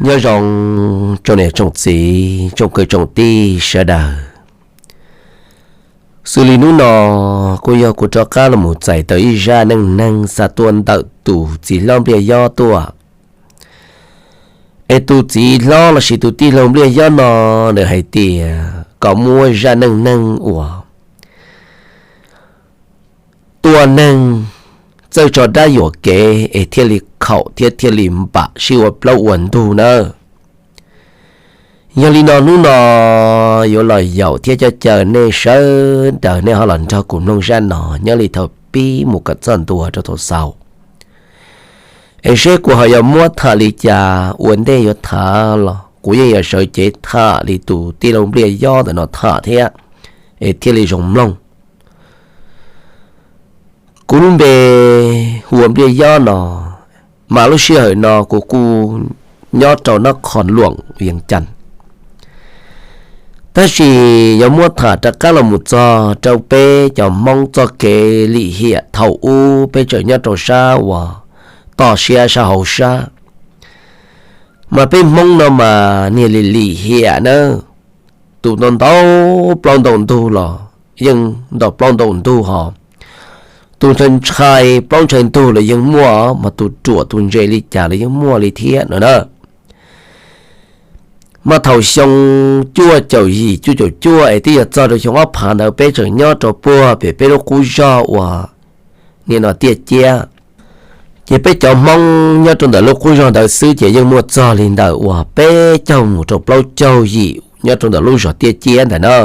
Nyob zoo tsoom niam tsoom txiv tsoom kwv tsoom tij sawv daws. Xws li hnub no kuj yog kuv rov qab los mus txais tau ib zaj neej neeg xa tuaj ntawm tus txiv hlob Npliaj Yob tuaj. Es tus txiv hlob lossis tus tij laug Npliaj Yob no, nws hais tias kom muab zaj neej neeg uas tua neeg txawj tso dab yuam kev es thiaj li khaum thiab thiaj li npam sib ua plaub ua ntug nawb. Yog li no hnub no yuav los yaum thiab coj caw nej sawv daws nej ho los nrog kuv mloog zaj no nyob li thaum pib mus kom txog ntua rau thaum xaus. Es seb kuv ho yuav muab tham li cas ua ntej yuav tham los kuv yeej yuav sawv cev tham li tus tij laug Npliaj Yob ntawm no tham thiab, es thiaj li zoo mloog. Kuv lub npe hu ua Npliaj Yob no, mas lub sij hawm no kuv kuj nyob rau nab qhos luam yees cas. Tab sis yuav muab tham rov qab los mus txog rau peb cov Hmoob txoj kev lim hiam thaum ub peb tseem nyob rau sab uas toj siab sab hauv sab. Mas peb Hmoob no mas niag lim lim hiam nawb. Tus ntau ntau plaub ntau ntug los yeej ntau plaub ntau ntug hos, tus ntshai ntshai plaub ntshai ntug los yeej muaj, mas tus ruam tus ntse li cas los yeej muaj li thiab no na. Mas thaum xyoo cuaj caum yim cuaj caum cuaj es twb yog txog rau xyoo ob phav ntawd peb tseem nyob rau puag pem peb lub qub zog uas nim no Tiaj Ciab. Ces peb cov Hmoob nyob rau ntawm lub qub zog ntawd xwb ces yeej muaj txog li ntawm uas peb caug mus rau plaub caug yim nyob rau ntawm lub zos Tiaj Ciab ntawd na.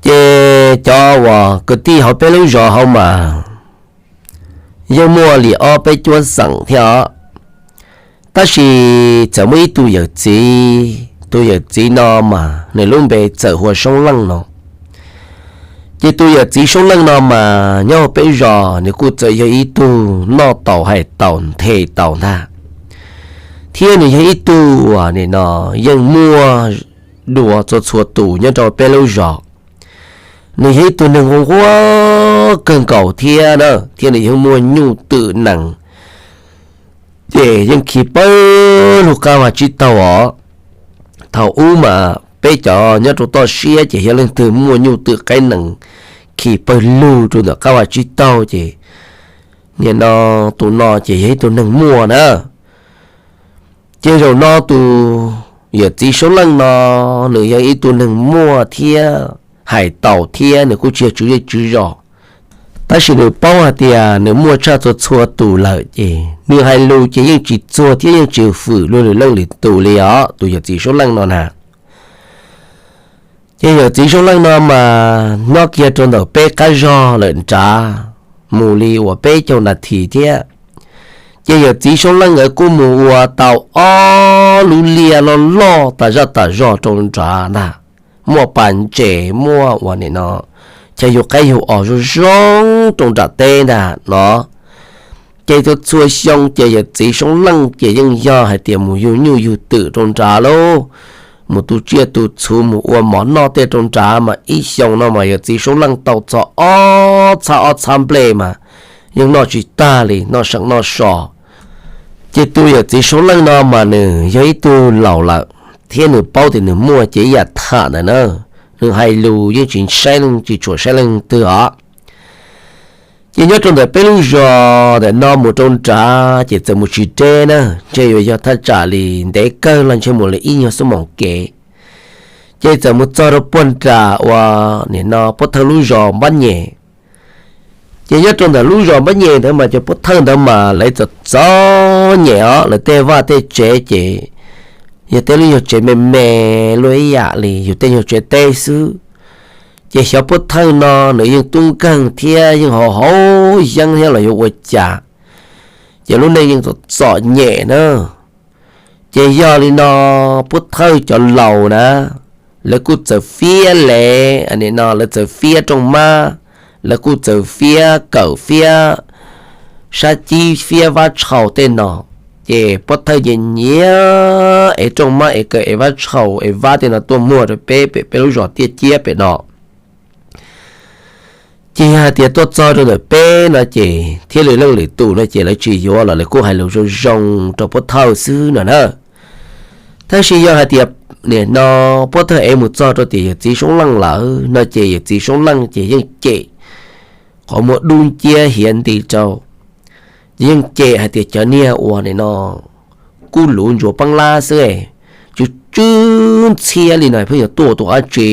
Ces cov uas kwv tij hauv peb lub zos hauv mas yeej muaj li ob peb cuab xeem thiab os. Tab sis txawm muaj ib tug yawm txiv, tus yawm txiv no mas nws lub npe txawm hu ua Soob Leej no. Ces tus yawm txiv Soob Leej no mas nyob hauv peb zos nws kuj txawm yog ib tug noj taus hais taus nthe taus ntag, thiab nws yog ib tug uas nim no yeej muaj dua txhua txhua tus nyob rau peb lub zos. Nws yog ib tug neeg nquag nquag kawg nkaus thiab na, thiab nws yeej muaj nyuj twm nees, ces yeej khi pawg lug qab vag tsib taug os. Thaum ub mas peb cov nyob rau toj siab ces yog leej twg muaj nyuj twm qaib nees khi pawg lug rau ntawm qab vag tsib taug ces nim no tus no ces yog ib tug neeg muaj na. Ces zaum no tus yawm txiv Soob Leej no nws yog ib tug neeg muaj thiab hais taus thiab nws kuj tsis yog tswv zej tswv zos, tab sis nws paub hais tias nws muaj tshaj txhua txhua tus lawm ces nws hais lus ces yeej tsis txuag thiab yeej tsis fwm luag lwm leej lwm tus li os tus yawm txiv Soob Leej no na. Ces yawm txiv Soob Leej no mas nyob kiag rau ntawm peb qab zog lawm nrad, mus li uas peb caug nas this thiab. Ces yawm txiv Soob Leej nkawd kuj mus ua tau ob lub liaj loj loj tas zaj tas zog rau nrad ntag, muaj pas ntses muaj uas nim no chaw yug qaib yug os zoo zoo rau nram teb ntag no. Ces txhua txhua xyoo ces yawm txiv Soob Leej ces yeej yog hais tias mus yug nyuj yug twm rau nrad lauj, mus tu tsiaj tu txhu mus ua mov noj tej rau nrad mas ib xyoo no mas yawm txiv Soob Leej tau txog ob txhab ob txhab nplej mas yeej noj tsis tag li, noj seem noj so. Ces tus yawm txiv Soob Leej no mas nws yog ib tug laus lawm, thiab nws paub tias nws muaj ces ib yam tham ntawd na, nws hais lus yeej tsis saib leej tsis tshua saib leej twg os. Ces nyob rau ntawm peb lub zos ntawm no mus rau nrad ces txawm mus tsis deb na, ntshe yuav yog thaj tsam li ntev kawg los ntshe mus li ib nyuag xuab moos kev. Ces txawm mus txog rau puag nram uas nim no Pub Thawj lub zos Npab Nyem. Ces nyob rau ntawm lub zos Npab Nyem ntawd mas cov Pub Thawj ntawd mas lawv txom txom nyem os, lawv tej vaj tej tsev ces yog tej lub nyuag tsev me me luaj ib yam li yus tej nyuag tsev teb xwb. Ces xyov Pub Thawj no nws yeej tub nkeeg thiab yeej haus haus yeeb thiab los yuav ua cas, ces lub neej yeej txom txom nyem na. Ces yog li no Pub Thawj cov laus na, lawv kuj txawm fiab lev, nim no lawv txawm fiab rooj mab, lawv kuj txawm fiab kawm fiab sab cib fiab vab tshau tej no. Ces Pub Thawj nyiam nyiam ev rooj mab ev kawm ev vab tshau ev vab tej no tuaj muag rau peb pem peb lub zos Tiaj Ciab pem no. Ces yog hais tias tuaj txog rau ntawm peb no ces thiab lwm leej lwm tus no ces lawv tsis yuav los lawv kuj hais lus zoo zoo rau Pub Thawj xwb no na. Tab sis yog hais tias nim no Pob Thawj ev mus txog rau tim yawm txiv Soob Leej lawm no ces yawm txiv Soob Leej ces yeej cem qhov muag dub nciab hiav nti rau, ces yeej cem hais tias cov niag uas nim no kub luv ntsuas paab lab xwb, tsw tsw ntxhiab li no pheej yuav tuaj ua dab tsi.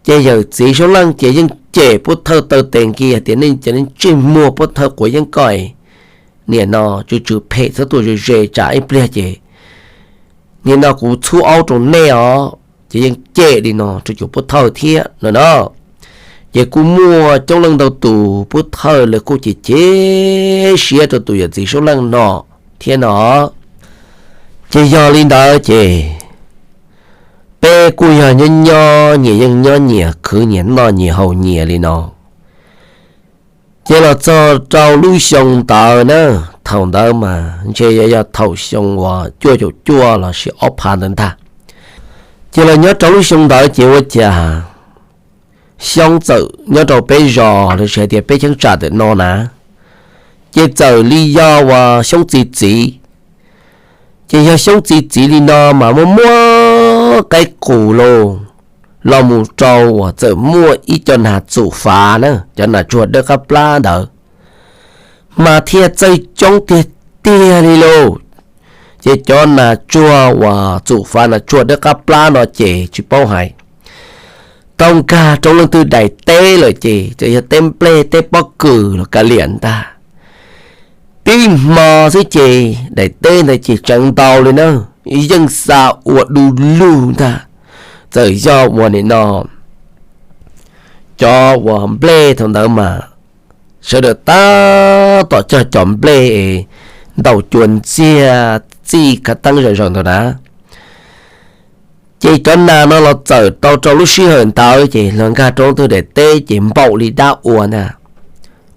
Ces yawm txiv Soob Leej ces yeej cem Pob Thawj taw tes nki hais tias nej cov neeg ntsej muag Pob Thawj quav yeeb koj, nim no tsw tsw phem txhob tuaj ze ze tsam ib pliag ces nim no kuv txhub aub rau nej os. Ces yeej cem li no rau cov Pob Thawj thiab no no. Ces kuj muaj coob leej ntau tus Pob Thawj lawv kuj cem cem siab rau tus yawm txiv Soob Leej no thiab no. Ces yog li ntawd ces peb kuj yog nyob nyob nyias yeej nyob nyias khwv nyias noj nyias haus nyias li no. Ces los txog rau lub xyoo ntawd na, thaum ntawd mas ntshe yog thaum xyoo uas cuaj caum cuaj lossis ob phav ntawd ntag. Ces los nyob rau lub xyoo ntawd ces ua cas Xyoob txawm nyob rau peb zos los sis hais tias peb cheeb tsam ntawm no na, ces txawm li yog uas Xyoob txi txiv. Ces yog Xyoob txi txiv li no mas muaj muab qaib qus los, los mus rau uas txawm muaj ib co nas txum fav na, cov nas tsuag dawb qab plab ntawd, mas thiaj txawj coob tiag tiag li lauj. Ces cov nas tsuag uas txum fav nas tsuag dawb qab plab no ces tsis paub hais, tau nkag rau leej twg daim teb lawm ces txawm yog teb nplej teb pob kws los kav liam ntag. Tib hmo xwb ces daim teb ntawd ces tseev ntau li na, yeej xa ua du lug ntag. Txawm yog uas nim no cov uas nplej thaum ntawd mas sawv daws tab tom cog cov nplej ntaus cua ntxiag txij khav teeb zom zaws ntawd na. Ces cov nas no los txawm tau rau lub sij hawm ntawd ces los nkag rau leej twg daim teb ces npaum li dab ua ntag.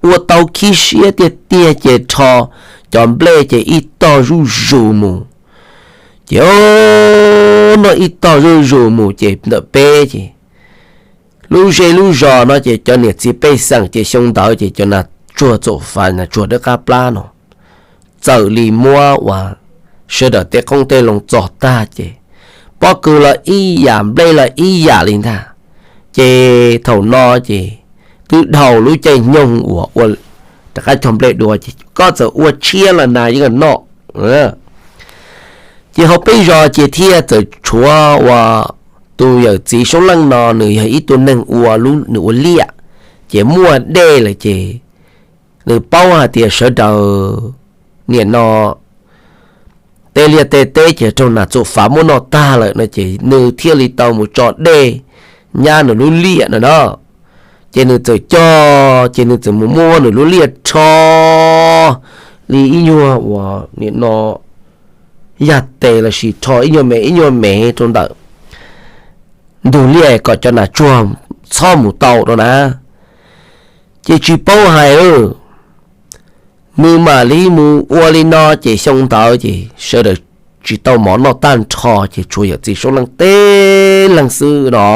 Ua tau khib siab tiag tiag ces rho cov nplej ces ib tog zuj zus mus. Ces noj ib tog zuj zus mus ces ntawm peb ces lub zej lub zos no ces cov niam txiv pej xeem ces xyoo ntawd ces cov nas tsuag txum fav nas tsuag dawb qab plab no txawm li muab uas sawv daws tej qoob tej loo txog tag ces pob kws los ib yam nplej los ib yam li ntag. Ces thaum no ces twb dhau lub caij nyoog uas ua rov qab cog nplej dua ces koj txawm ua tshiab los nas yeej noj. Ces hauv peb zos ces thiaj txawm tshuav uas tus yawm txiv Soob Leej no nws yog ib tug neeg ua lub nws ua liaj, ces muaj dej lawm ces nws paub hais tias sawv daws nim no tej liaj tej teb ces raug nas txum fav muab noj tag lawm no ces nws thiaj li tau mus tso dej nyab nws lub liaj no no. Ces nws txawm cog ces nws txawm mus muab nws lub liaj rho li ib nyuag uas nim no yaj tes lossis rho ib nyuag me ib nyuag me rau ntawm ntug liaj kom cov nas tsuag txhob mus tau rau na. Ces tsis paub hais, nws mam li mus ua li no ces xyoo ntawd ces sawv daws tsis tau mov noj tag nrho ces tshuav yawm txiv Soob Leej teb leeg xwb no.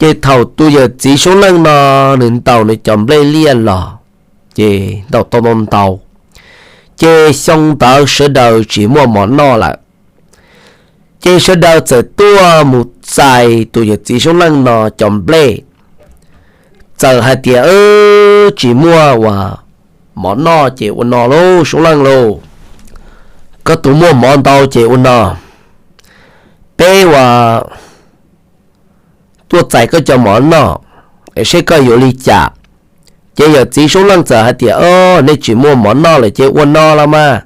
Ces thaum tus yawm txiv Soob Leej no nws ntaus nws cov nplej liaj los ces ntaus tau ntau ntau, ces xyoo ntawd sawv daws tsis muaj mov noj lawm. Ces sawv daws txawm tuaj mus txais tus yawm txiv Soob Leej no cov nplej, txawm hais tias tsis muaj uas mov noj ces ua no lauj Soob Leej lauj, koj tus muaj mov ntau ces ua no, peb uas tuaj txais koj cov mov noj es seb koj yuav li cas. Ces yawm txiv Soob Leej txawm hais tias, nej tsis muaj mov noj lawm ces ua no los mas,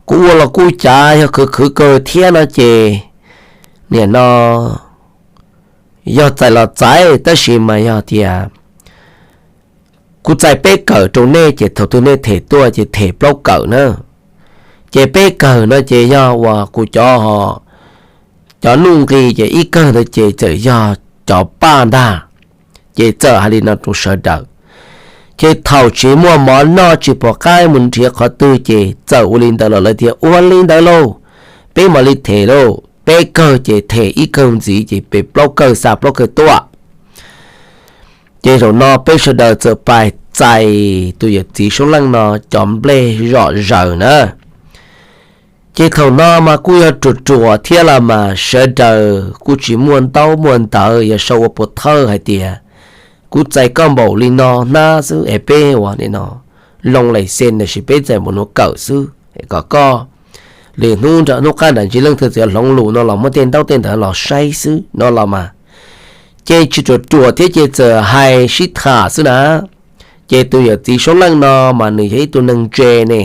kuv ua los kuj cav yog khwv khwv kawg thiab no ces, nim no yog txais los txais tab sis mas yog tias kuv txais peb kawm rau nej ces thaum twg nej them tuaj ces them plaub kawm na. Ces peb kawm no ces yog uas kuv cov, cov nuj nqis ces ib kawg ntawd ces txawm yog cov paj ntag. Ces txawm hais li no rau sawv daws. Ces thaum tsis muaj mov noj tsis pom qab mus nrhiav qhov twg ces txawm ua li ntawd los lawv tias ua li ntawd lauj, peb mam li them lauj, peb kawg ces them ib kawg ntxiv ces peb plaub kawg xa plaub kawg tuaj. Ces zaum no peb sawv daws txawm pais txais tus yawm txiv Soob Leej no cov nplej zom zaws na. Ces thaum no mas kuj yog ruam ruam thiab los mas sawv daws kuj tsis muaj ntaub muaj ntawv yuav sau ua pov thawj hais tias kuv txais koj npaum li no hnab xwb es peb ua li no, loo lais xes tab sis peb txais npaum no kawm xwb es kom koj lwm hnub nram hnub qab nram ntsis leej twg txawm hloov lus no los muab tej ntaub tej ntawv los saib xwb no los mas. Ces tsis ruam ruam thiab ces txawm hais sib tham xwb na. Ces tus yawm txiv Soob Leej no mas nws yog ib tug neeg ntse ne,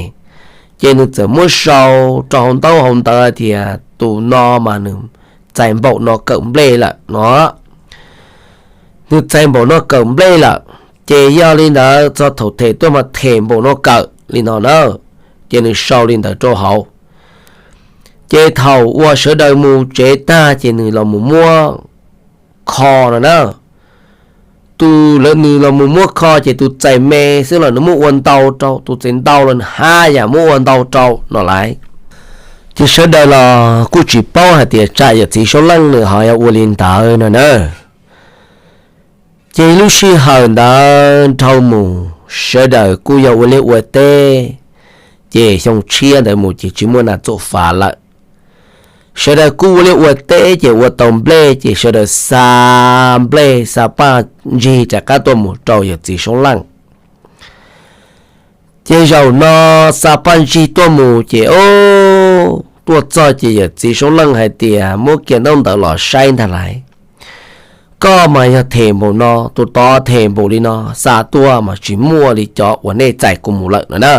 ces nws txawm muab sau rau hauv ntaub hauv ntawv tias tus no mas nws txais npaum no kawm nplej lawm no. Nws txais npaum no kawm nplej lawm, ces yog li ntawd txog thaum them tuaj mas them npaum no kawm li no na. Ces nws sau li ntawd rau hauv. Ces thaum uas sawv daws mus tsev tag ces nws los mus muab kho no na. Tus lawv nws los mus muab kho ces tus txais me xwb los nws muab ua ntau rau, tus txais ntau los nws haj yam muab ua ntau rau no lawm. Ces sawv daws los kuj tsis paub hais tias tsam yawm txiv Soob Leej nws ho yog ua li ntawd no na. Ces lub sij hawm ntawd dhau mus sawv daws kuj yog ua liaj ua teb, ces xyoo tshiab ntawd mus ces tsis muaj nas txuam fav lawm. Sawv daws kuj ua liaj ua teb ces ua tau nplej ces sawv daws xa nplej xa paj ntsig rov qab tuaj mus rau yawm txiv Soob Leej. Ces zaum no xa paj ntsig tuaj mus ces o, tuaj txog ces yawm txiv Soob Leej hais tias muab kiag ntaub ntawv los saib ntag lauj. Koj mas yog them npaum no, tus tod them npaum li no, xa tuaj mas tsis muaj li cov uas nej txais kuv mus lawm no na.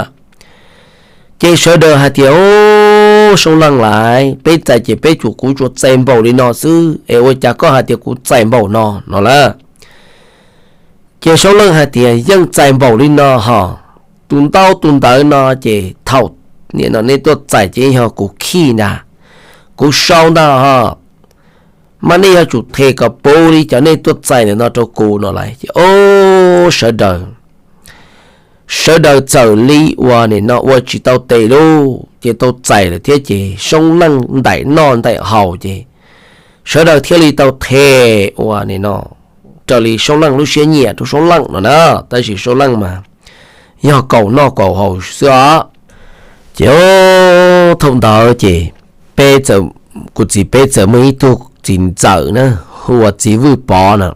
Ces sawv daws hais tias o, Soob Leej lauj, peb txais ces peb tsuas, kuv tsuas txais npaum li no xwb es ua cas koj hais tias kuv txais npaum no no lawm. Ces Soob Leej hais tias yeej txais npaum li no hos, tus ntaub tus ntawv no ces thaum nim no nej tuaj txais ces yog kuv khij ntag, kuv sau ntag hos, mas nej yuav tsum them kom puv li cov nej tuaj txais ntawm no rau kuv no lawm. Ces o, sawv daws, sawv daws txawm li uas nim no ua tsis tau tes lauj, ces tau txais lawm thiab ces Soob Leej ntaim noj ntaim haus ces sawv daws thiaj li tau them uas nim no raws li Soob Leej lub siab nyiam rau Soob Leej no na. Tab sis Soob Leej mas yog kaum noj kaum haus xwb os. Ces o, thaum ntawd ces peb txawm, kuv txiv peb txawm muaj ib tug txiv ntxawm na, hu ua txiv Vwj Pov no.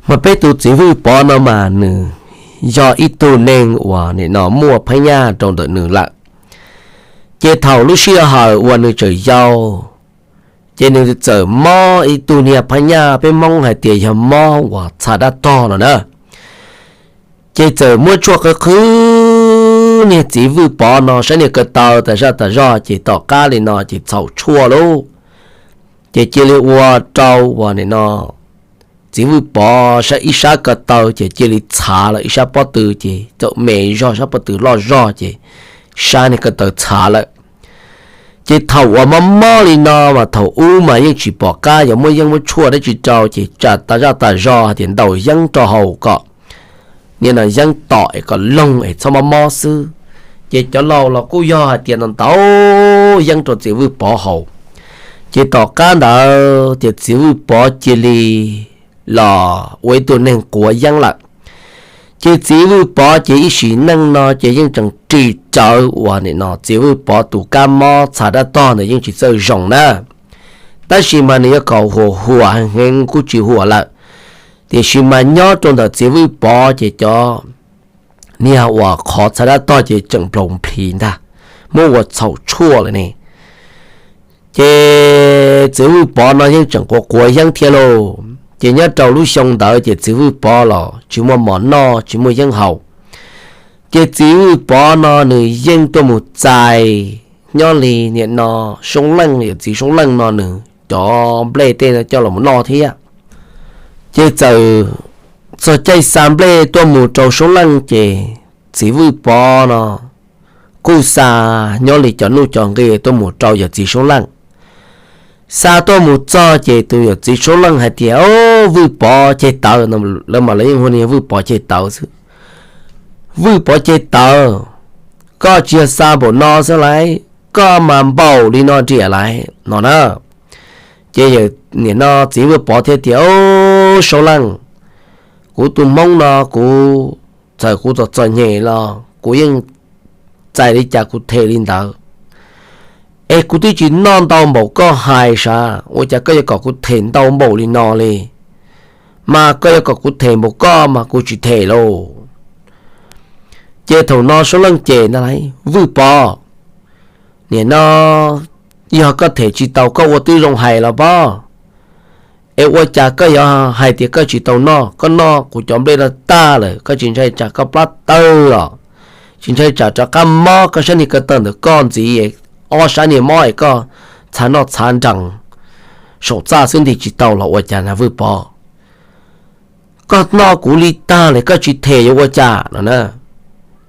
Mas peb tus txiv Vwj Pov no mas nws yog ib tug neeg uas nim no muaj phab nyaj rau ntawm nws lawm. Ces thaum lub sij hawm uas nws tseem yau, ces nws txawm mob ib tug niag phab nyaj, peb Hmoob hais tias yog mob uas txha dab tog no na. Ces txawm muab tshuaj qhwv qhwv niag txiv Vwj Pov no saib niag ko taw tas zaj tas zog, ces tom qab li no ces txhaum tshuaj lauj. Ces cia li ua rau uas nim no txiv Vwj Pov saib ib sab ko taw ces cia li txhav lawm, ib sab pob tw ces txawm me zog, sab pob tw loj zog ces sab niag ko taw txhav lawm. Ces thaum uas mob mob li no mas thaum ub mas yeej tsis pom qab yuav muab yeeb muab tshuaj dab tsi rau, ces tsam tas zaj tas zog hais tias ntaus yeeb rau haus kom nim no yeeb tom es kom loog es txhob mob mob xwb. Ces cov laus los kuj yog hais tias ntaus yeeb rau txiv Vwj Pov haus. Ces tom qab ntawd ces txiv Vwj Pov cia li los ua ib tug neeg quav yeeb lawm. Ces txiv Vwj Pov ces ib sim neej no ces yeej tseem ris rawv uas nim no txiv Vwj Pov tus kab mob txha dab tog ntawd yeej tsis txawj zoo na. Tab sis mas nws yuav kom huam huam heev heev kuj tsis huam lawm. Tiam sis mas nyob rau ntawm txiv Vwj Pov ces cov niag uas qhov txha dab tog ces tseem nplaum nplis ntag, muab ua txhaum tshuaj lawm ne. Ces txiv Vwj Pov no yeej tseem quav quav yeeb thiab lauj. Ces nyob rau lub xyoo ntawd ces txiv Vwj Pov los tsis muaj mov noj tsis muaj yeeb haus. Ces txiv Vwj Pov no nws yeej tuaj mus txais nyob li nim no Soob Leej, yawm txiv Soob Leej no nws cov nplej tej no coj los noj thiab. Ces txawm txog caij xa nplej tuaj mus rau Soob Leej ces txiv Vwj Pov no kuj xa nyob li cov nuj cov nqi tuaj mus rau yawm txiv Soob Leej. Xa tuaj mus txog ces tus yawm txiv Soob Leej hais tias, O, Vwj Pov ceg tawv, lawv mas lawv yeej hu niag Vwj Pov ceg tawv xwb. Vwj Pov ceg tawv, koj tsis yog xa npaum no xwb lauj, koj mas npaum li no nriam lauj no na. Ces nim no txiv Vwj Pov thiaj tias, O, Soob Leej, kuv tus Hmoob no kuv txawm kuv txom txom nyem los kuv yeej txais li cas kuv them li ntawd. Es kuv twb tsis noj ntau npaum koj hais sav, ua cas koj yuav kom kuv them ntau npaum li no li? Mas koj yuav kom kuv them npaum koj mas kuv tsis them lauj. Ces thaum no Soob Leej cem ntag lauj, Vwj Pov, nim no yog koj them tsis tau koj ua twb zoo hais los pob. Es ua cas koj yuav hais tias koj tsis tau noj, koj noj kuv cov nplej no tag lawm, koj tsis ntshai tsam koj plab tawg los? Tsis ntshai tsam rov qab mob koj sab niag ko taw ntawm koj ntxiv, ob sab niag mob es koj txhav noj txhav nrees saum txaj xwb nti tsis tau los ua cas na Vwj Pov? Koj noj kuv li tag lawm koj tsis them yuav ua cas no na?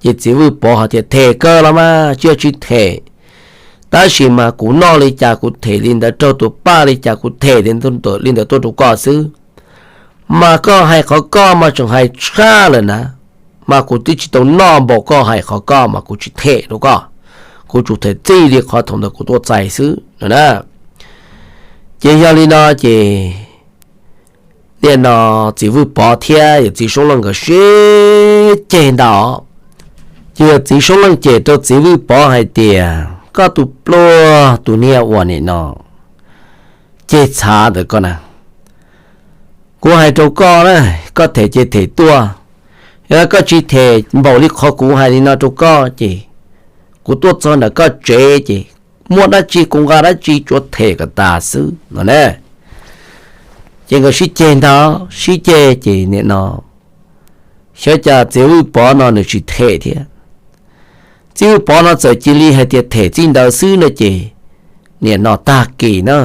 Ces txiv Vwj Pov hais tias, Them kawg los mas tsis yog tsis them, tab sis mas kuv noj li cas kuv them li ntawd, raug tus paj li cas kuv them li ntawd tuaj rau koj xwb. Mas koj hais qhov koj mas tseem hais tshaj lawm na, mas kuv twb tsis tau noj npaum koj hais qhov koj mas kuv tsis them rau koj, kuv tsuas them txij li qhov thaum ntawd kuv tuaj txais xwb no na. Ces yog li no ces nim no txiv Vwj Pov thiab yawm txiv Soob Leej nkawd sib ceg ntag. Ces yawm txiv Soob Leej cem rau txiv Vwj Pov hais tias, Koj tus pluag tus niag uas nim no ceg txhav ntawm koj na, kuv hais rau koj na, koj them ces them tuaj. Yog koj tsis them npaum li qhov kuv hais li no rau koj ces kuv tuaj txog ntawm koj tsev ces muaj dab tsi kuv nqa dab tsi tsuav them kom tas xwb no ne. Ces nkawd sib ceg ntag, sib ceg ces nim no xyov cas txiv Vwj Pov no nws tsis them thiab. Txiv Vwj Pov no txawm cia li hais tias them txij ntawd xwb no ces nim no tag kis na,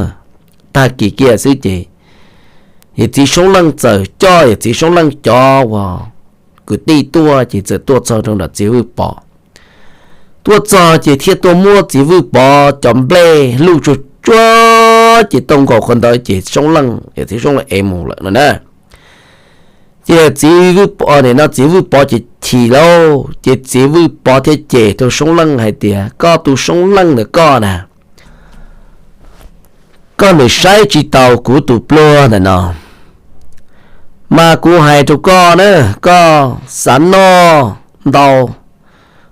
tag kis kiag xwb ces yawm txiv Soob Leej txawm coj yawm txiv Soob Leej cov uas kwv tij tuaj ces txawm tuaj txog rau nram txiv Vwj Pov. Tuaj txog ces thiaj tuaj muab txiv Vwj Pov cov nplej luj tsuag tsuag ces tau nkaus qhov ntawd ces Soob Leej, yawm txiv Soob Leej ev mus lawm no na. Ces txiv Vwj Pov nim no txiv Vwj Pov ces chim lauj, ces txiv Vwj Pov thiaj cem rau Soob Leej hais tias, Koj tus Soob Leej ntawm koj na, koj nim saib tsis taus kuv tus pluag ntawm no, mas kuv hais rau koj na, koj xav noj ntau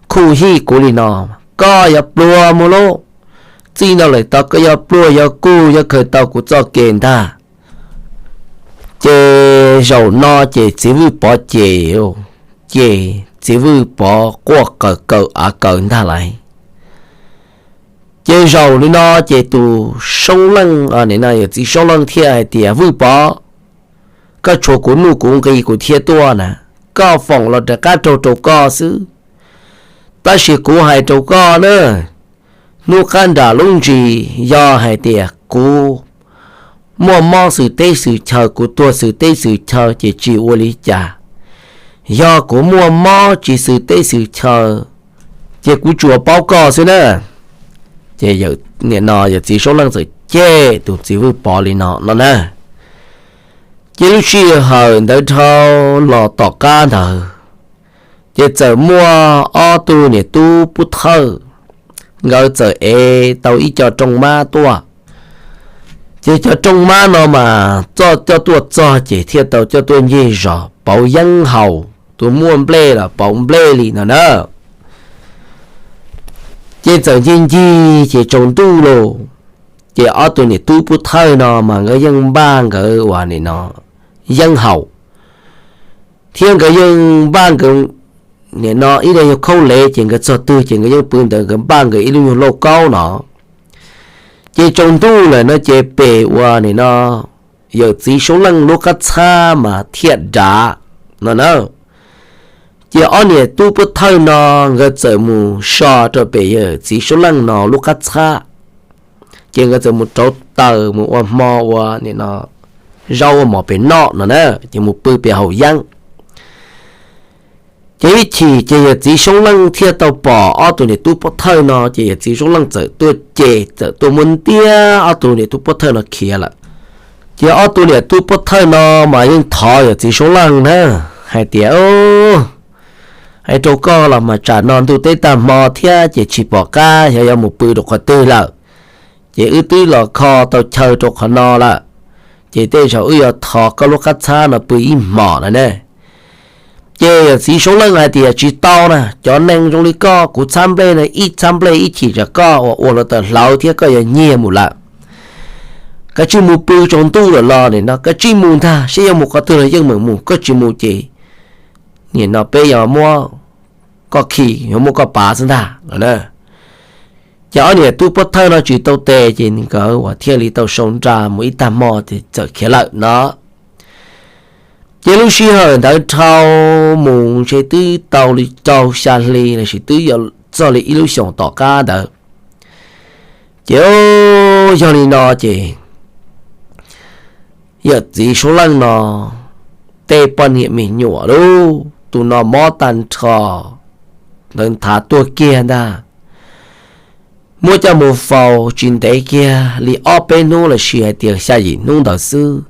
khuj hij kuv li no, koj yuav pluag mus lauj. Txij no lawm tod koj yuav pluag yuav kug yuav khaws tau kuv txoj kev ntag. Ces zaum no ces txiv Vwj Pov ces, ces txiv Vwj Pov quaj qw kaw av kaw ntag lauj. Ces zaum li no ces tus Soob Leej, nim no yawm txiv Soob Leej thiaj hais tias, Vwj Pov, koj tshuav kuv nuj kuv nqi kuv thiaj tuaj na, koj foom los rov qab raug rau koj xwb. Tab sis kuv hais rau koj na, hnub qab nram lub ntsis yog hais tias kuv muaj mob xwm teb xwm chaw, kuv tuag xwm teb xwm chaw ces tsis ua li cas. Yog kuv muaj mob tsis xwm teb xwm chaw ces kuv tsuas paub koj xwb na. Ces nim no yawm txiv Soob Leej txawm cem tus txiv Vwj Pov li no no na. Ces lub sij hawm ntawd dhau los tom qab ntawd, ces txawm muaj ob tug niam tub pub thawj, nkawd txawm ev tau ib co rooj mab tuaj. Ces cov rooj mab no mas txoj coj tuaj txog ces thiaj tau coj tuaj ncig zos pauv yeeb haus, tus muaj nplej los pauv nplej li no na. Ces txawm ncig ncig ces tsaus ntuj lauj, ces ob tug niam tub pub thawj no mas nkawd yeej npaj nkawd uas nim no yeeb haus, thiab nkawd yeej npaj nkawd nim no ib daim yog khaub lev ces nkawd txog twg ces nkawd yeej pw ntawd, nkawd npaj nkawd ib lub nyuag lauj kaub no. Ces tsaus ntuj lawm no ces pem uas nim no yawm txiv Soob Leej lub qab txhab mas thiaj dav no na. Ces ob niam tub pub thawj no nkawd txawm mus so rau pem yawm txiv Soob Leej no lub qab txhab. Ces nkawd txawm mus rauv taws mus ua hmo ua nim no zaub ua mov pem noj no na, ces mus pw pem haus yeeb. Ces ib chim ces yawm txiv Soob Leej thiaj tau pom ob tug niam tub pub thawj no, ces yawm txiv Soob Leej txawm tuaj cem, txawm tuaj muab ntiab ob tug niam tub pub thawj no khiav lawm. Ces ob tug niam tub pub thawj no mas yeej thov yawm txiv Soob Leej na, hais tias, hais rau koj los mas tsam no ntuj teb tag hmo thiab ces tsis pom qab xyov yuav mus pw rau qhov twg lawm. Ces wb twb los kho tau chaw rau qhov no lawm, ces tej zaum wb yuav thov koj lub qab txhab no pw ib hmos no ne. Ces yawm txiv Soob Leej hais tias, Tsis tau na, cov neeg zoo li koj, kuv txhab nplej no ib txhab nplej ib chim tsam koj uas ua hluav taws hlawv thiab koj yuav nyiag mus lawm. Kav tsij mus pw tsaus ntuj lawm los nim no kav tsij mus ntag, saib yuav mus qhov twg los yeej meem mus, koj tsis mus ces nim no peb yuav muab koj khi, yuav muab koj pav xwb ntag no. Ces ob niam tub pov thawj no tsis tau tes ces nkawd uas thiaj li tau sau nra mus ib tag hmo ces txawm khiav lawm no. Ces lub sij hawm ntawd dhau mus ntshe twb tau li rau xya hli lossis twb yuav txog li ib lub xyoos tom qab ntawd. Ces yog li no ces yawm txiv Soob Leej no tej poj niam me nyuam lauj, tus no mob tag nrho, ntawd nthav tuag kiag ntag. Muab coj mus faus tsis ntev kiag li ob peb hnub lossis hais tias xya yim hnub ntawd xwb,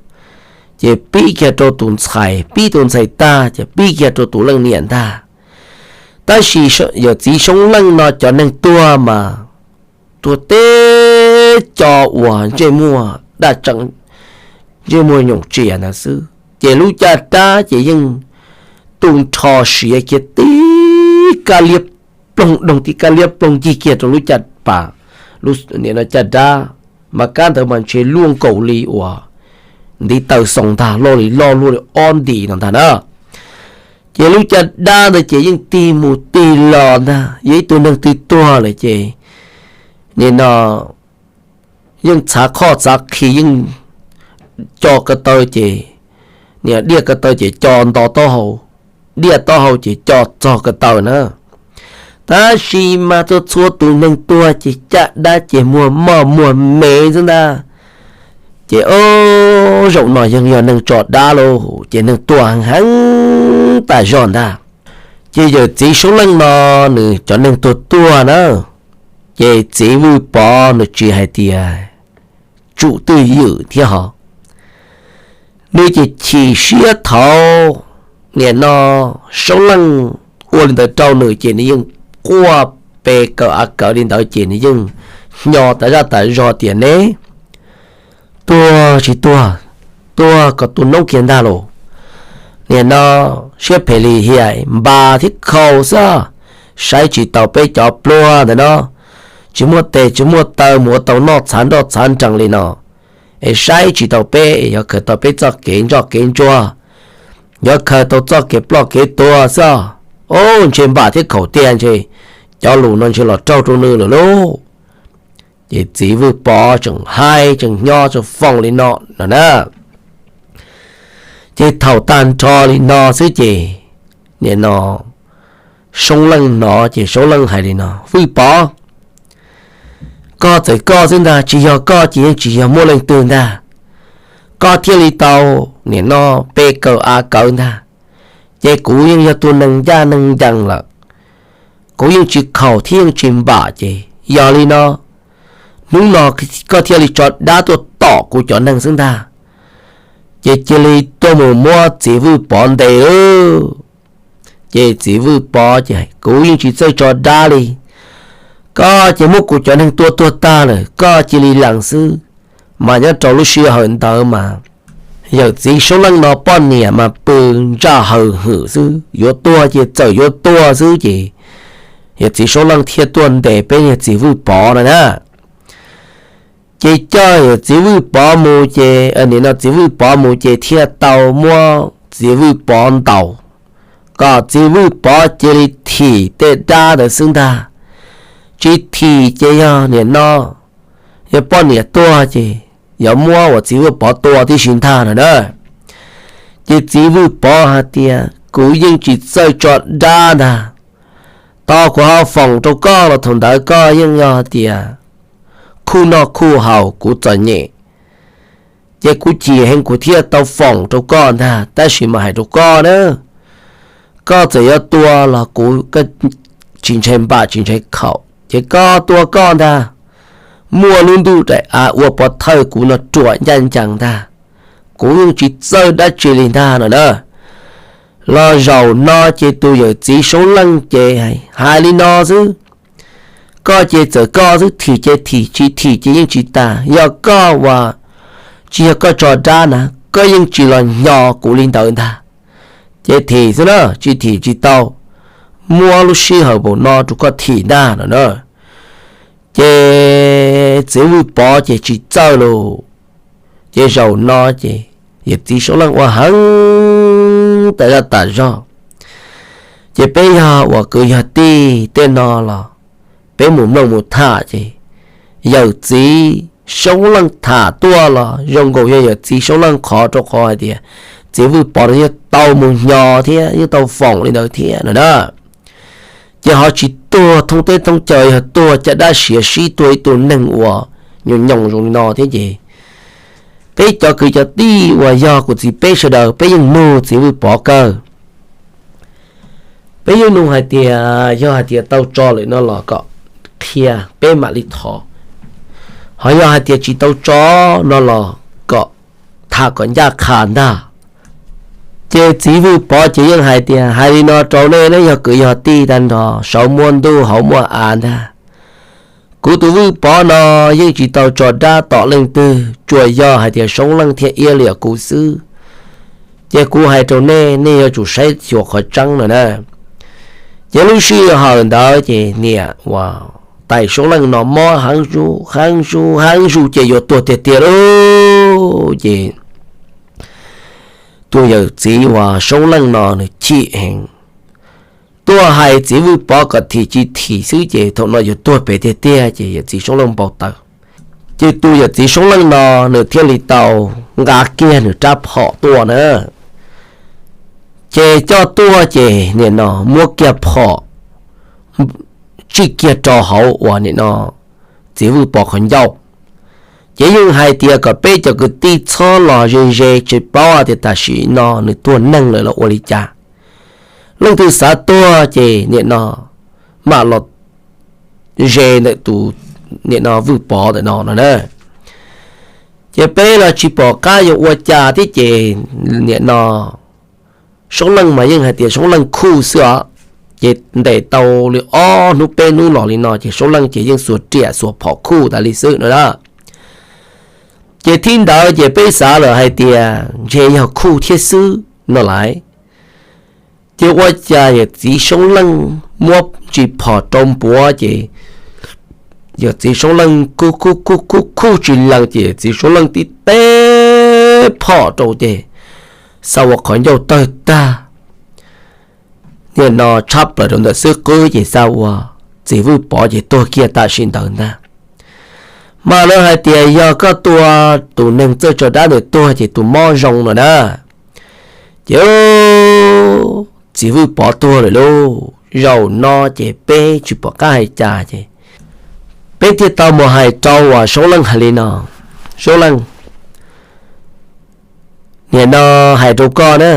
ces pib kiag rau tus ntxhais, pib tus ntxhais tag ces pib kiag rau tus leej niam ntag. Tab sis yawm txiv Soob Leej no cov neeg tuag mas tuag teb co uas ntsej muag daj tseem, ntsej muag nyoos tsias ntawd xwb, ces lub caj dab ces yeej tu nrho siav kiag tib kab liab ploog doog, tib kab liab ploog ncig kiag rau lub caj pas, lub nim no caj dab, mas kab ntawd mas ntshe luaj nkaus li uas ntiv taw xoo ntag, loj li loj, luaj li ob nti no ntag na. Ces lub caj dab ntawd ces yeej tig mus tig los ntag, yog ib tug neeg twg tuag lawm ces nim no yeej txhav qhoj txhav qhi, yeej co ko taw ces, nim diaj ko taw ces co nto taub hau, diaj taub hau ces co txog ko taw na. Tab sis mas txhua txhua tus neeg tuag ces caj dab ces muag moj muag me xwb ntag. Ces o, zaum no yeej yog neeg tso dab lauj, ces neeg tuag heev tas zog ntag. Ces yawm txiv Soob Leej no nws cov neeg tuag tuag na, ces txiv Vwj Pov nws tsis hais tias tsum twj ywm thiab ho, nws ces chim siab thaum nim no Soob Leej ua li ntawd rau nws ces nws yeej quaj pe kawm av kawm li ntawd ces nws yeej hnyo tas zaj tas zog tias, Ne, tuag tsis tuag, tuag kom tu noob kiag ntag lauj. Nim no siab phem lim hiam npas thiab khaus xwb, saib tsis taus peb cov pluag ntawm no, tsis muaj tes tsis muaj taw mus ua tau noj txhav nroj txhav nrees li no, es saib tsis taus peb, yuav khaws tau peb txoj kev ntsoj kev ntsuag, yuav khaws tau txoj kev ploj kev tuag xwb. Ub, ntshe npam thiab khaum tiag, ntshe cov lus no ntshe los raug rau nws lawm lauj. Ces txiv Vwj Pov tseem hais tseem nyob tseem foom li no no na. Ces thaum tag nrho li no xwb ces nim no Soob Leej hnov ces Soob Leej hais li no, Vwj Pov, koj txawm koj xwb ntag, tsis yog koj ces yeej tsis yog muaj leej twg ntag. Koj thiaj li tau nim no pe kawm av kawm ntag, ces kuv yeej yog tus neeg ncaj neeg ncees lawm, kuv yeej tsis khaum thiab yeej tsis npam ces yog li no, hnub no koj thiaj li tso dab tuaj tom kuv cov neeg xwb ntag. Ces cia li tuaj mus muab txiv Vwj Pov ntes lauj. Ces txiv Vwj Pov ces, Kuv yeej tsis txawj tso dab li, koj ces muab kuv cov neeg tua tuag tag lawm koj cia li lees xwb. Mas nyob rau lub sij hawm ntawd mas yawm txiv Soob Leej no poj niam mas pw ntsaj hawm hwm xwb, yuav tuag ces txawm yuav tuag xwb ces yawm txiv Soob Leej thiaj tuaj ntes peb yawg txiv Vwj Pov no na. Ces coj yawm txiv Vwj Pov mus ces, nim no txiv Vwj Pov mus ces thiaj tau muab txiv Vwj Pov ntaus, kom txiv Vwj Pov cia li thim tej dab ntawd xwb ntag. Tsis thim ces yog nim no yog poj niam tuag ces yog muab uas txiv Vwj Pov tua tib si ntag no na. Ces txiv Vwj Pov hais tias, Kuv yeej tsis txawj tso dab ntag. Tau kuv ho foom rau koj los thaum ntawd koj yeej yog tias khuj noj khuj haus kuv txom nyem, ces kuv chim heev kuv thiaj tau foom rau koj ntag. Tab sis mas hais rau koj na, koj txawm yuav tua los kuv tsis ntshai npam tsis ntshai khaum, ces koj tua koj ntag. Muaj lub ntuj daim av ua pov thawj kuv no ruam ncaj ncees ntag, kuv yeej tsis txawj dab tsi li ntag no na. Los zaum no ces tus yawm txiv Soob Leej ces hais li no xwb, koj ces txawm koj xwb, thim ces thim, tsis thim ces yeej tsis tas. Yog koj uas tsis yog koj tso dab na, koj yeej tsis los hnyo kuv li ntawd ntag. Ces thim xwb na, tsis thim tsis tau, muab lub sij hawm npaum no rau koj thim ntag no na. Ces txiv Vwj Pov ces tsis txawj lus. Ces zaum no ces yawm txiv Soob Leej ua heev tas zaj tas zog. Ces peb yog uas kwv yog tij tej no los peb mus mloog mus tham ces yawm txiv Soob Leej tham tuaj los zoo nkaus yog yawm txiv Soob Leej qhov, rau qhov hais tias txiv Vwj Pov no yeej tau mus hnyo thiab yeej tau foom li ntawd thiab no na. Ces ho tsis tuag thoob teb thoob chaw, yog tuag caj dab siav sib tuag ib tug neeg uas nyoos nyoos zoo li no thiab ces peb cov kwv cov tij uas yog kuv txiv peb sawv daws peb yeej nug txiv Vwj Pov kawg. Peb yeej nug hais tias yog hais tias tau tso lawm no los kom qhia peb mam li thov, ho yog hais tias tsis tau tso no los kom tham kom ncaj qha ntag. Ces txiv Vwj Pov ces yeej hais tias hais li no rau nej, nej yog kwv yog tij tag nrho, saum muaj ntuj hauv muaj av ntag. Kuv tus Vwj Pov no yeej tsis tau tso dab tom leej twg, tsuas yog hais tias Soob Leej thiab Iab Liam kuv xwb. Ces kuv hais rau nej, nej yuav tsum saib xyuas qhov tseeb no na. Ces lub sij hawm ntawd ces niam uas tais Soob Leej no mob heev zuj heev zuj heev zuj ces yuav tuag tiag tiag lauj. Ces tus yawm txiv uas Soob Leej no nws chim heev, tuaj hais txiv Vwj Pov kom thim tsis thim xwb ces thaum no yuav tuag pem tiag tiag ces yawm txiv Soob Leej npau taws. Ces tus yawm txiv Soob Leej no nws thiaj li tau nqa kiag nws rab phom tuaj na. Ces coj tuaj ces nim no muab kiag phom tsij kiag rau hauv uas nim no txiv Vwj Pov qhov ncauj. Ces yeej hais tias kom peb cov kwv tij txhob los ze ze, tsis paub tias tam sim no nws tuag neeg lawm los ua li cas. Leej twg xav tuag ces nim no mam los ze ntawm tus nim no Vwj Pov ntawm no no na. Ces peb los tsis pom qab yuav ua cas thiab ces nim no Soob Leej mas yeej hais tias Soob Leej khuj xwb os. Ces ntes tau li ob hnub peb hnub los li no ces Soob Leej ces yeej xuas riam xuas phom khuj tas li xwb no na. Ces thib ntawd ces peb xav lawm hais tias ntshe yog khuj thiab xwb no lais. Ces ua cas yawm txiv Soob Leej muab ntsis phom rau npuav ces yawm txiv Soob Leej khuj khuj khuj khuj tsis lees ces yawm txiv Soob Leej tib teb phom rau ces xav ua qhov ncauj tawg tag. Nim no tshab plaws rau ntawm xwb qwb ces xav ua txiv Vwj Pov ces tuag kiag tam sim ntawd ntag. Mas lawv hais tias yog koj tua tus neeg txawj tso dab ntawd tuag ces tus mob zoo no na. Ces txiv Vwj Pov tuag lawm lauj. Zaum no ces peb tsis pom qab hais cas ces peb thiaj tau mus hais rau uas Soob Leej hais li no, Soob Leej, nim no hais rau koj na,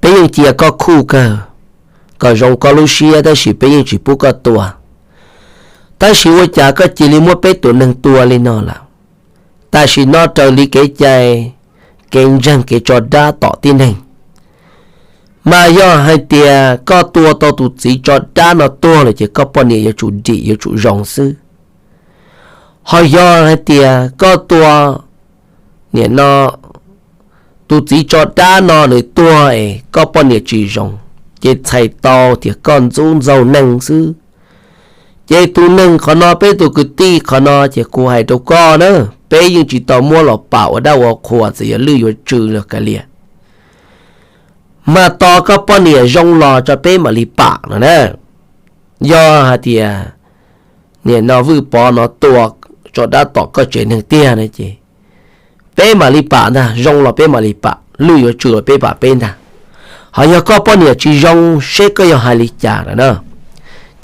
peb yeej cia koj khuj kawg kom zoo koj lub siab tab sis peb yeej tsis pub koj tua. Tab sis ua cas koj cia li muab peb tus neeg tua li no lawm? Tam sim no raws li kev cai, kev ntseeg kev tso dab tom tib neeg, mas yog hais tias koj tua tau tus txiv tso dab no tuag lawm ces koj poj niam yuav tsum dim yuav tsum zoo xwb. Ho yog hais tias koj tua, nim no tus txiv tso dab no nws tuag es koj poj niam tsis zoo, ces txhais tau tias koj ntxub ntxaug neeg xwb. Ces tus neeg qhov no, peb tus kwv tij qhov no ces kuv hais rau koj na, peb yeej tsis tau muab los pam ua dab ua qhuas txawm yog lwj yuav tsw los kav liam, mas tos koj poj niam zoo los tso peb mam li pam no na. Yog hais tias nim no Vwj Pov no tua tso dab tom koj tsev neeg tiag na ces peb mam li pam ntag, zoo los peb mam li pam, lwj yuav tsw los peb pam peb ntag. Ho yog koj poj niam tsis zoo seb koj yuav hais li cas lawm na.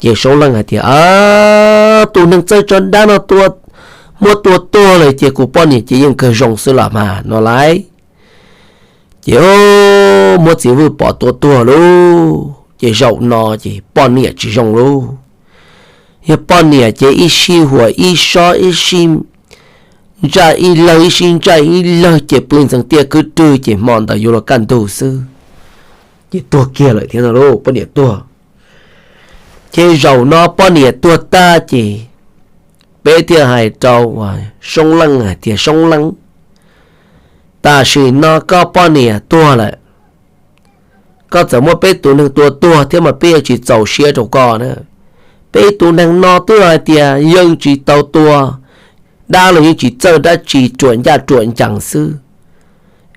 Ces Soob Leej hais tias, tus neeg txawj tso dab no tua, muab tua tuag lawm ces kuv poj niam ces yeej kawg zoo xwb los mas no lais. Ces muab txiv Vwj Pov tua tuag lauj, ces zaum no ces poj niam tsis zoo lauj. Yog poj niam ces ib sij huam ib sob ib sij ntsaj ib lawg ib sij ntsaj ib lawg ces pw ntxeev tiaj kwb rwg ces hmo ntawd yuav luag kaj ntug xwb, ces tuag kiag lawm thiab no lauj, poj niam tuag. Ces zaum no poj niam tuag tag ces peb thiaj hais rau Soob Leej hais tias, Soob Leej, tam sim no koj poj niam tuag lawm, koj txawm muab peb tus neeg tua tuag thiab mas peb yuav tsis txaus siab rau koj na. Peb tus neeg no twb hais tias yeej tsis tau tua, dab los yeej tsis txawj dab tsi, ruam ncaj ruam ncees xwb.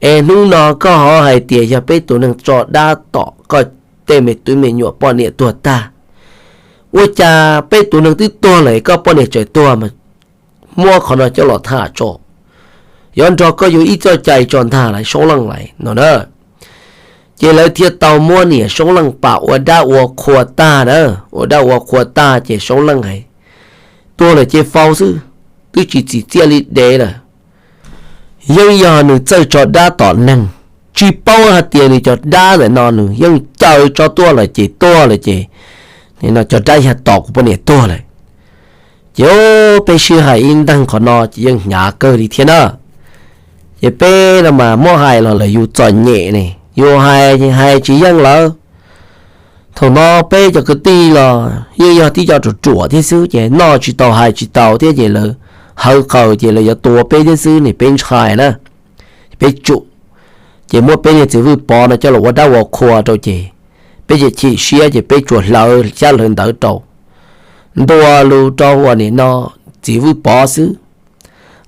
Es hnub no koj ho hais tias yog peb tus neeg tso dab tom koj tej me tub me nyuam poj niam tuag tag. Ua cas peb tus neeg twb tuag lawm koj poj niam tseem tuag mas? Muab qhov no coj los tham tso, yuav nrog koj yuav ib txoj cai tso ntag lauj Soob Leej lauj no na. Ces lawv thiaj tau muab niam Soob Leej pam ua dab ua qhua tag na. Ua dab ua qhua tag ces Soob Leej hais, tuag lawm ces faus xwb, twb tsis txim txiaj li dev lawm. Yeej yog nws txawj tso dab tom neeg, tsis paub hais tias nws cov dab ntawm no nws yeej caw tso tuaj lawm ces tuag lawm ces, no cov dab yog tom kuv poj niam tuag lawm. Ces peb sib hais ib nteeg qhov no ces yeej hnyav kawg li thiab na. Ces peb no mas muab hais los lawm yus txom nyem ne, yus hais hais tsis yeej lawv. Thaum no peb cov kwv tij los yeej yog tib co ruam ruam thiab xwb ces noj tsis tau hais tsis tau thiab ces lawv hawv qaws ces lawv yuav tua peb thiab xwb ne, peb ntshai na. Peb tsum, ces muab peb niag txiv Vwj Pov no coj los ua dab ua qhua rau ces peb ces chim siab ces peb tsuas hlawv xyab hlawv ntawv rau, ntua lus rau ua nim no txiv Vwj Pov xwb,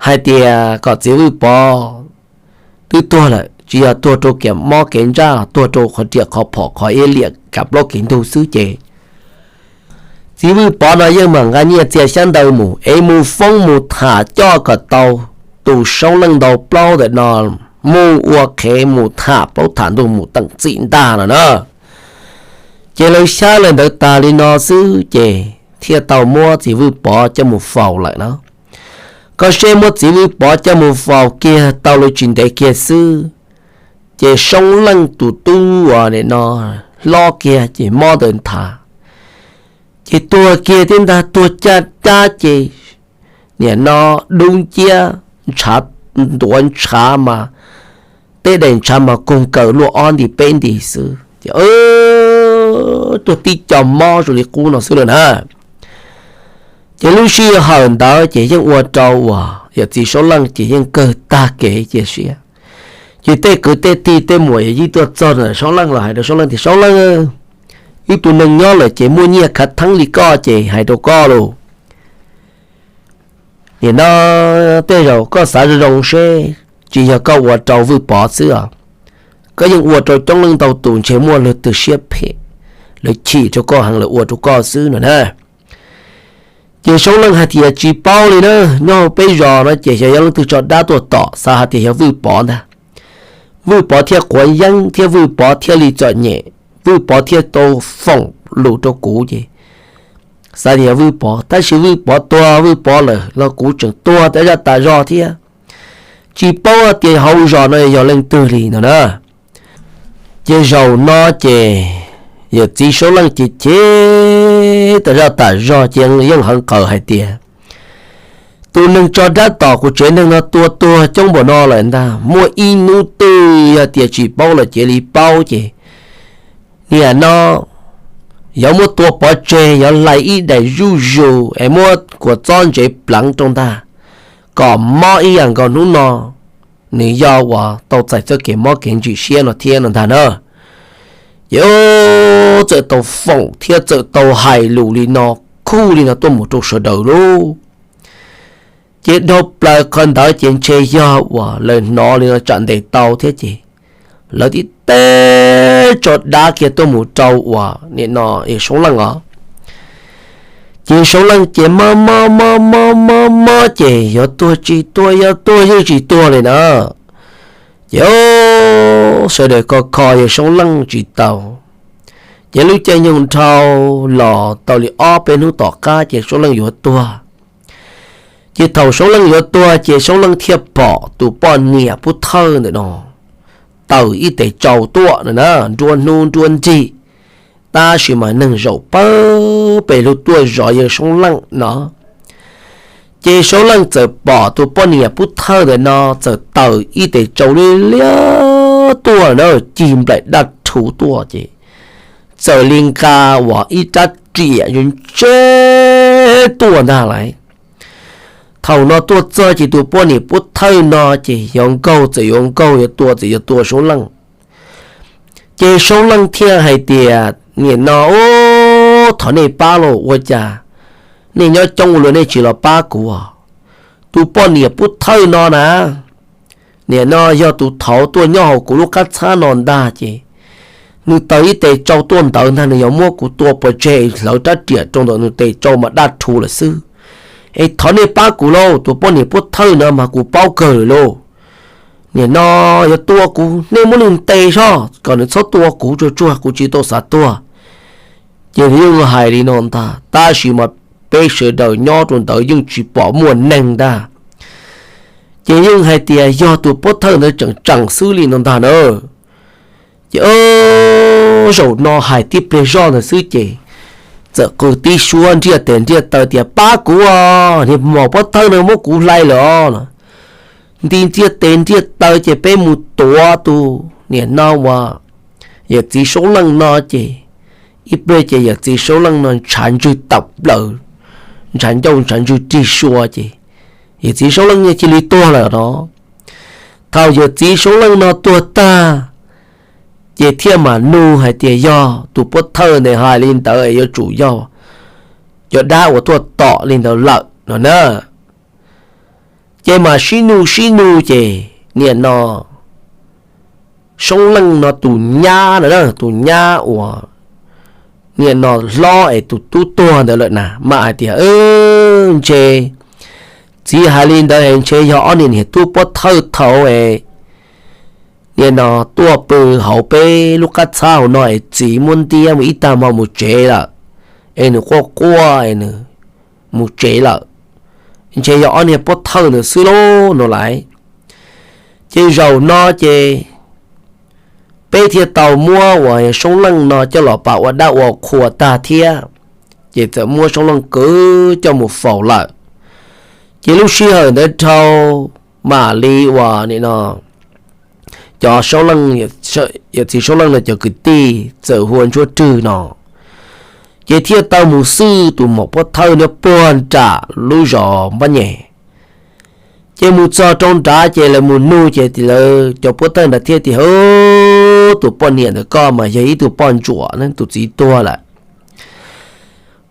hais tias kom txiv Vwj Pov twb tuag lawm, tsis yog tuag rau kev mob kev ntsaj, tuag rau qhov riam qhov phom qhov iab liam kav plaub kev ntug xwb ces txiv Vwj Pov no yeej mam nqa nyiaj txiag xyab ntawv mus es mus foob mus tham coj kom tau tus Soob Leej ntau plaub ntawm no mus ua qhev mus tham plaub tham ntug mus teem txim ntag no na. Ces lawv xyab lawv ntawv tas li no xwb ces thiaj tau muab txiv Vwj Pov coj mus faus lawm no. Koj seb muab txiv Vwj Pov coj mus faus kiag tau li tsis ntev kiag xwb, ces Soob Leej tus tub uas nim no hlob kiag ces mob ntawd nthav, ces tuag kiag thiab ntag, tuag caj dab ces nim no dub nciab, ntshav ntuav ntshav mas, tej daim ntshav mas koog kaws luaj ob nti peb nti xwb ces tuag tib co mob zoo li qub no xwb lawm na. Ces lub sij hawm ntawd ces yeej ua rau uas yawm txiv Soob Leej ces yeej kawg tag kev cia siab. Ces tej kwv tej tij tej muam yawm yij tuaj txog ntawm Soob Leej los hais rau Soob Leej tias, Soob Leej, wb tus neeg nyob lawm ces muaj nyiaj khav theeb li koj ces hais rau koj lauj, nim no tej zaum koj xav zoo zoo seb tsis yog koj ua rau Vwj Pov xwb os, koj yeej ua rau coob leej ntau tus ntshe muaj leej twg siab phem, lawv chim rau koj heev lawv ua rau koj xwb no na. Ces Soob Leej hais tias, Tsis paub li na, nyob peb zos no ces xyov yog leej twg tso dab tuaj tom, xav hais tias yog Vwj Pov ntag. Vwj Pov thiaj quav yeeb thiab Vwj Pov thiaj li txom nyem, Vwj Pov thiaj tau foom lus rau kuv ces xav tias yog Vwj Pov, tab sis Vwj Pov tuag Vwj Pov lawm los kuv tseem tuag tas zaj tas zog thiab. Tsis paub tias hauv zos no yog leej twg li no na. Ces zaum no ces yawm txiv Soob Leej ces chim tas zaj tas zog ces yeej hawv qaws hais tias, Tus neeg tso dab tom kuv tsev neeg no tua tuag coob npaum no lawm ntag, muaj ib hnub twg yog tias tsis paub los cia li paub ces niam no yuav muab tua pov tseg, yuav hlais ib daim zuj zus es muab kua txob ntsev pleev rau ntag, kom mob ib yam nkaus hnub no nws yog uas tau txais txoj kev mob kev ntsim siab no thiab no ntag na. Ces txawm tau foom thiab txawm tau hais lus li no, khuj li no tuaj mus rau sawv daws lauj. Ces dhau plaws qhov ntawd ces ntshe yog uas lawv hnov li no tsam ntes tau thiab ces lawv tib teb tso dab kiag tuaj mus rau uas nim no Soob Leej os. Ces Soob Leej ces mob mob mob mob mob mob ces yuav tuag tsis tuag, yuav tuag yeej tsis tuag li na. Ces sawv daws kho kho yawg Soob Leej tsis tau. Ces lub caij nyoog dhau los tau li ob peb hnub tom qab ces Soob Leej yuav tuag. Ces thaum Soob Leej yuav tuag ces Soob Leej thiaj pom tus poj niam pub thawj ntawm no tawm ib tes tsau tuaj no na, nruab hnub nruab nrig, tab sis mas neeg zaum pawg pes lug tuaj zov yawg Soob Leej no. Ces Soob Leej txawm pom tus poj niam pub thawj ntawm no txawm tawm ib tes tsau liab liab tuaj na, cig nplaim daj rhuv tuaj ces txawm li nqa uas ib rab riam zoo ntseb tuaj ntag lauj. Thaum no tuaj txog ces tus poj niam pub thawj no ces yuav nkaug txawm yuav nkaug, yuav tua txawm yuav tua Soob Leej. Ces Soob Leej thiaj hais tias, Nim no, ub, thov nej pab lauj, ua cas nej nyob coob ua luaj nej tsis los pab kuv? Tus poj niam pub thawj no na, nim no yog tus thaud tuaj nyob hauv kuv lub qab txhab no ntag ces nws taws ib tes tsau tuaj ntawd ntag, nws yuav muab kuv tua pov tseg hlawv rab riam rau ntawm nws tes tsau mas daj rhu lawm xwb. Es thov nej pab kuv lauj, tus poj niam pub thawj no mas kuv paub kawg lawm lauj. Nim no yuav tua kuv, nej muab nws ntes soj kom nws txhob tua kuv tsuag tsuag, kuv tsis tau xav tuag. Ces nws yeej hais li no ntag, tab sis mas peb sawv daws nyob rau ntawd yeej tsis pom muaj neeg ntag. Ces yeej hais tias yog tus pov thawj ntawd tseem tseem xwb li no ntag na. Ces zaum no hais tib pliag zoj ntawd xwb ces txawm qw tib suab ntiaj teb ntiaj taw tias, Pab kuv os, niag maum pov thawj no muab kuv hlais lawm os. Nti ntiaj teb ntiaj taw ces peb mus tuav tus nim no uas yawm txiv Soob Leej no ces ib pliag ces yawm txiv Soob Leej no ntshav ntswg tawm plaws, ntshav ncauj ntshav ntswg rig sua ces yawm txiv Soob Leej cia li tuag lawm no. Thaum yawm txiv Soob Leej no tuag tag ces thiaj mam nug hais tias yog tus pov thawj ntawd hais li ntawd es yuav tsum yog cov dab uas tuaj tom li ntawd lawm no na. Ces mam sib nug sib nug ces nim no Soob Leej no tus nyab na, tus nyab uas nim no hlob es tus tub tuag ntawd lawm na mam hais tias, Ntshe txiv hais li ntawd es ntshe yog ob niag niam tub pov thawj thaud es nim no tuaj pw hauv peb lub qab txhab hauv no es txiv muab ntiab mus ib tag hmo mus tsev lawm, es nws quaj quaj es nws mus tsev lawm. Ntshe yog ob niag pov thawj ntawd xwb lauj no lauj. Ces zaum no ces peb thiaj tau muab uas Soob Leej no coj los pab ua dab ua qhua tag thiab, ces txawm muab Soob Leej kwv coj mus faus lawm. Ces lub sij hawm ntawd dhau mam li uas nim no cov Soob Leej, yawm txiv Soob Leej no cov kwv tij txawm hu ua Ntsuab Rwg no, ces thiaj tau mus xwb tus maum pov thawj no puag nram lub zos Npab Nyem. Ces mus txog rau nrad ces lawv mus nug ces lawv cov pov thawj nrad thiaj tias, Ub, tus poj niam ntawm koj mas yog ib tug poj ntsuam, tus txiv tuag lawm,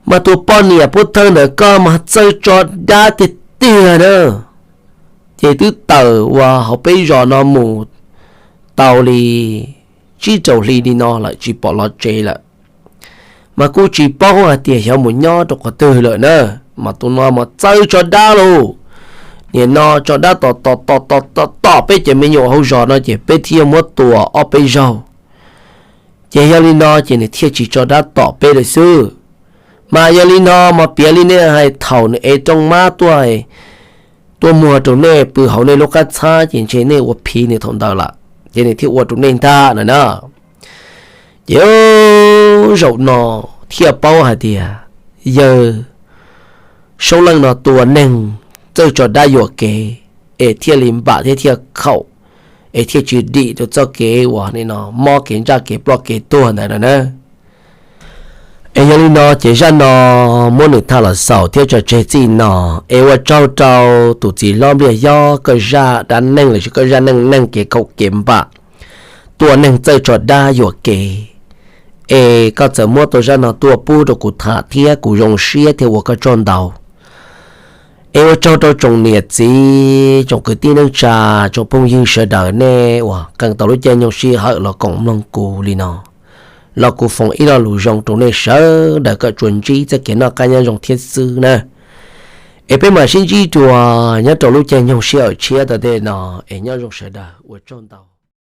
mas tus poj niam pov thawj ntawm koj mas txawj tso dab tiag tiag na. Ces twb tawm uas hauv peb zos no mus tau li tsib rau hli li no lawm tsis pom los tsev lawm, mas kuj tsis paub hais tias xyov mus nyob rau qhov twg lawm na. Mas tus no mas txawj tso dab lauj, nim no tso dab tom tom tom tom tom peb cov me nyuam hauv zos no ces peb thiaj muab tua ob peb zaug, ces yog li no ces nws thiaj tsis tso dab tom peb lawm xwb. Mas yog li no mas piav li nej hais thaum nws ev rooj mab tuaj tuaj muag rau nej pw hauv nej lub qab txhab ces ntshe nej ua phiv nws thaum ntawd lawm ces nws thiaj ua rau nej ntag no na. Ces zaum no thiaj paub hais tias yawg Soob Leej no tua neeg txawj tso dab yuam kev, es thiaj li npam thiab thiaj khaum, es thiaj tsis dim rau txoj kev uas nim no mob kev ntsaj kev ploj kev tuag ntawd no na. Es yog li no ces zaj no muab nws tham los xaus thiab tso tseg txij no. Es ua tsaug rau tus txiv hlob Npliaj Yob koj zaj dab neeg los sis koj zaj neej neeg kev khaum kev npam, tua neeg txawj tso dab yuam kev. Es koj txawm muab tau zaj no tuaj pub rau kuv tham thiab kuv zoo siab thiab ua koj tsaug ntau. Es ua tsaug rau tsoom niam txiv, tsoom kwv tij neej tsa, tsoom phooj ywg sawv daws nej uas qee tau lub caij nyoog sij hawm los koom mloog kuv li no, los kuv foom ib lo lus zoo rau nej sawv daws kom tsuas ntsib txoj kev noj qab nyob zoo thiab xwb na. Es peb mam sib ntsib dua nyob rau lub caij nyoog sij hawm tshiab tom ntej no, es nyob zoo sawv daws, ua tsaug ntau.